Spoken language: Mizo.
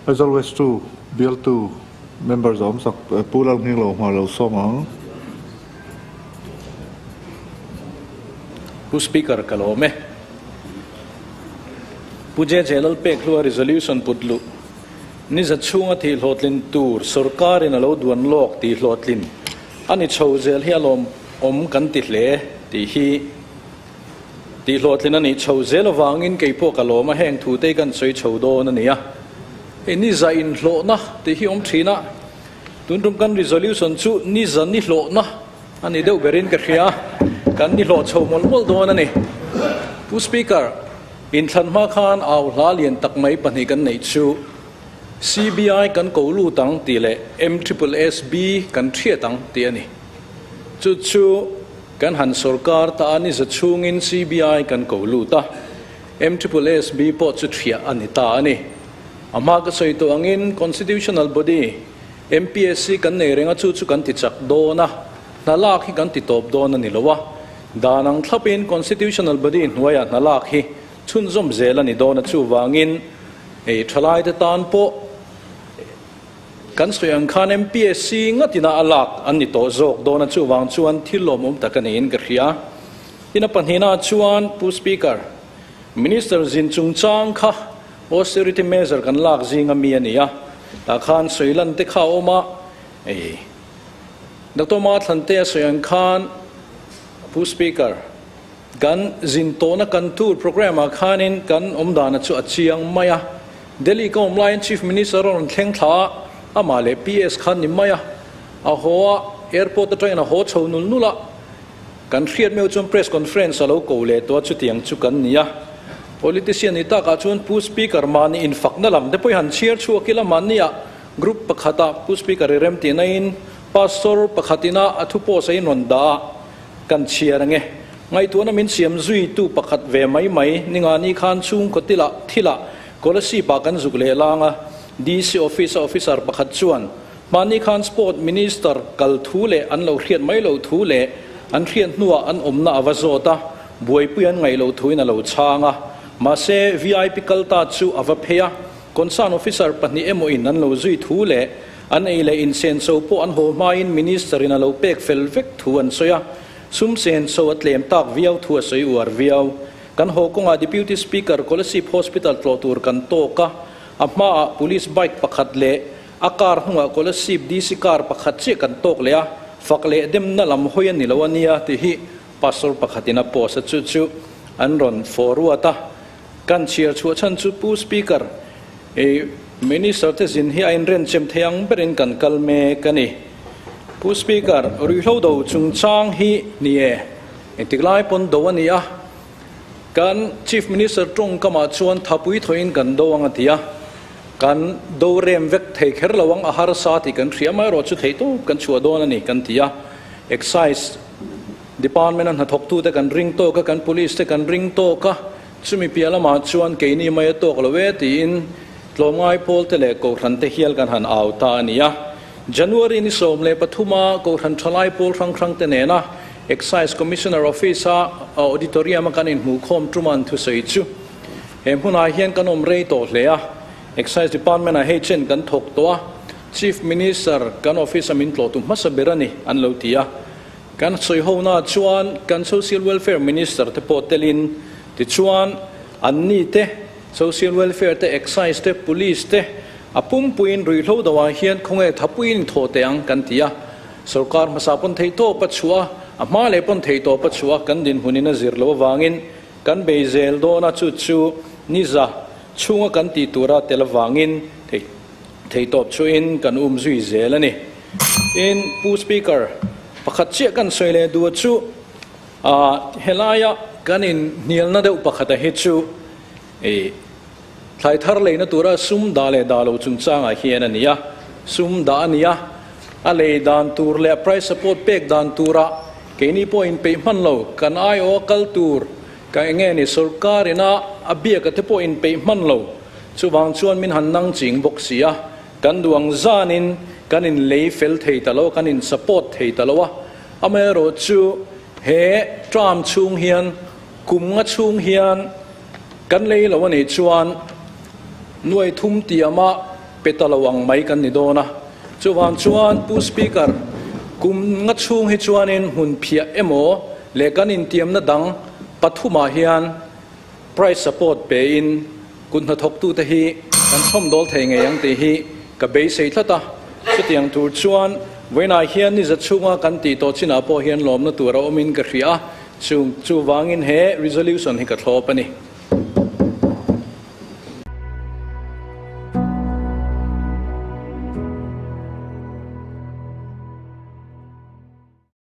Aizawl West 2 bialtu member zawm sak Pu Lalnghinglo hma lo sawm ang. Pu Speaker ka lawm e. Pu JJ Lalpekhlua resolution put luh ni za chhunga thih hlawhtlin tur sorkarin a lo duan lawk tih hlawhtlin a ni chho zel hi a lawm awm kan ti hle tih hi tih hlawhtlin a nih chho zel avangin kei pawh ka lawm a, heng thu te hi kan sawi chho dawn a ni a. Hei ni za inhlawhna tih hi awm thin a, tun tum kan resolution chu ni za ni hlawhna a ni deuh berin ka hria, kan ni hlawh chho mawlh mawlh dawn a ni. Pu Speaker, inthlan hma khan au hla lian tak mai pahnih kan neih chu CBI kan ko lut ang tih leh MSSB kan hriat ang tih a ni. Chu chu Kan han sorkar ta a ni za chhungin CBI kan ko lut a, MSSB pawh chu thiah a ni ta a ni. A hma ka sawi tawh angin Constitutional Body, MPSC kan nei reng a chu chu kan ti chak dawn a, hna lak hi kan ti tawp dawn a ni lo a. Dan ang thlapin Constitutional Body hnuaiah hna lak hi chhunzawm zel a ni dawn a chuvangin ei thalaite tan pawh Kan sawi ang khan MPSC ngatina a lak an ni tawh zawk dawn a, chuvang chuan thil lawmawm tak a niin ka hria. Tin a pahnihna chuan Pu Speaker, Minister zin chungchang kha austerity measure kan lak zinga mi a ni a, tah khan sawi lan te kha a awm a, ei Doctor Mathlan te a sawi ang khan Pu Speaker, Kan zin tawhna kan tour programme ah khanin kan awmdana chu a chiang mai a. Delhi ka awm laiin Chief Minister a rawn thleng thla a, amah leh PS khan ni mai a. A haw a, airport atangin a haw chho nul nul a. Kan hriat meuh chuan press conference a lo ko leh tawh a, chutiang chu kan ni a. Politician ni takah chuan Pu Speaker mahni infakna lam te pawh i han chhiar chhuak ila mahni ah group pakhatah Pu Speaker i rem tih naiin Pastor pakhatin a a thu post a inrawn dah a, Kan chhiar ange. Ngaihtuahna min siam zuitu pakhat ve mai mai Ningani khan chhungkaw tilah thilah Kolasib ah kan zuk leh lang a, DC office a officer pakhat chuan hmani khan Sport Minister kal thu leh an lo hriat mai lo thu leh an hriat hnuah an awmna a va zawt a, buaipui an ngaih loh thuin a lo chhang a. Mahse, VIP kal ta chu a va phei a, concern officer pahnih emaw in an lo zui thu leh An ei leh insenso pawh an haw hmain Minister in a lo pek fel vek thu an sawi a, sum senso a tlem tak viau thu a sawi uar viau. Kan haw kawngah Deputy Speaker Kolasib Hospital tlawh tur kan tawk a, a hmaah Police bike pakhat leh a car hnungah Kolasib DC car pakhat chiah kan tawk leh a, fak leh demna lam hawi a ni lo a nia tih hi Pastor pakhatin a post a, chu chu an rawn forward a. Kan chhiar chhuah chhan chu Pu Speaker, i Minister te zin hi a inrenchem thei ang berin kan kal mek a ni. Pu Speaker, ruihhlo do chungchang hi ni e, engtik lai pawn do a ni a, kan Chief Minister tawngkamah chuan thapui thawhin kan do ang a ti a, kan do rem vek thei kher lo ang, a harsa tih kan hria mai erawh chu theihtawp kan chhuah dawn a ni kan ti a, Excise Department a hnathawktute kan ring tawk a, kan police te kan ring tawk a, chumi piah lamah chuan keini mai a tawk lo e tiin tlawmngai pawl te leh kohhran te hial kan han au ta a ni a. January ni 13 a kohhran thalai pawl hrang hrang te nena Excise Commissioner Office a auditorium a kan inhmuhkhawm ṭuman thusawi chu he hmunah hian kan awm rei tawh hle a, Excise Department ah hei chen kan thawk tawh a, Chief Minister kan office a min tlawhtu hmasa ber a ni an lo ti a. Kan sawihona chuan kan Social Welfare Minister te pawh telin, tichuan anni te, Social Welfare te, Excise te, Police te, a pumpuiin ruihhlo doah hian khawnge thapuiin in thaw teh ang kan ti a. Sorkar hmasa pawn theihtawp a chhuah a, a hma leh pawn theihtawp a chhuah a, kan dinhmunin a zir loh avangin kan bei zel dawn a, chu chu niza chhunga kan tih tura tel avangin theihtawp chhuahin kan um zui zel a ni. Tin, Pu Speaker, pakhat chiah kan sawi leh duh chu helaia kan inhnialna deuh pakhata hi chu thlai thar leina tura sum dah leh dah lo chungchangah hian a ni a. Sum dah a ni a, a lei dan tur leh a price support pek dan tura keini pawh inpeih hman lo, kan aiawha kal tur ka eng nge ni sorkar ina a biaka te pawh inpeih hman lo, chuvang chuan min han nang ching bawk si a. Kan duh ang zanin kan in lei fel thei ta lo a, kan in support thei ta lo a. Amaherawh chu he term chhung hian, kum nga chhung hian kan lei lo a nih chuan nuai thum tiama pe ta lo ang mai kan ni dawn a. Chuvang chuan Pu Speaker, kum nga chhung hi chuanin hmun phiah emaw leh kan intiamna dang pathumah hian price support pein kut hnathawktute hi kan chhawmdawl thei ngei ang tih hi ka beisei tlat a. Chutiang tur chuan vawiinah hian ni za chhunga kan tih tawh chinah pawh hian lawmna tur a awmin ka hria a, chung chuvangin he resolution hi ka thlawp a ni.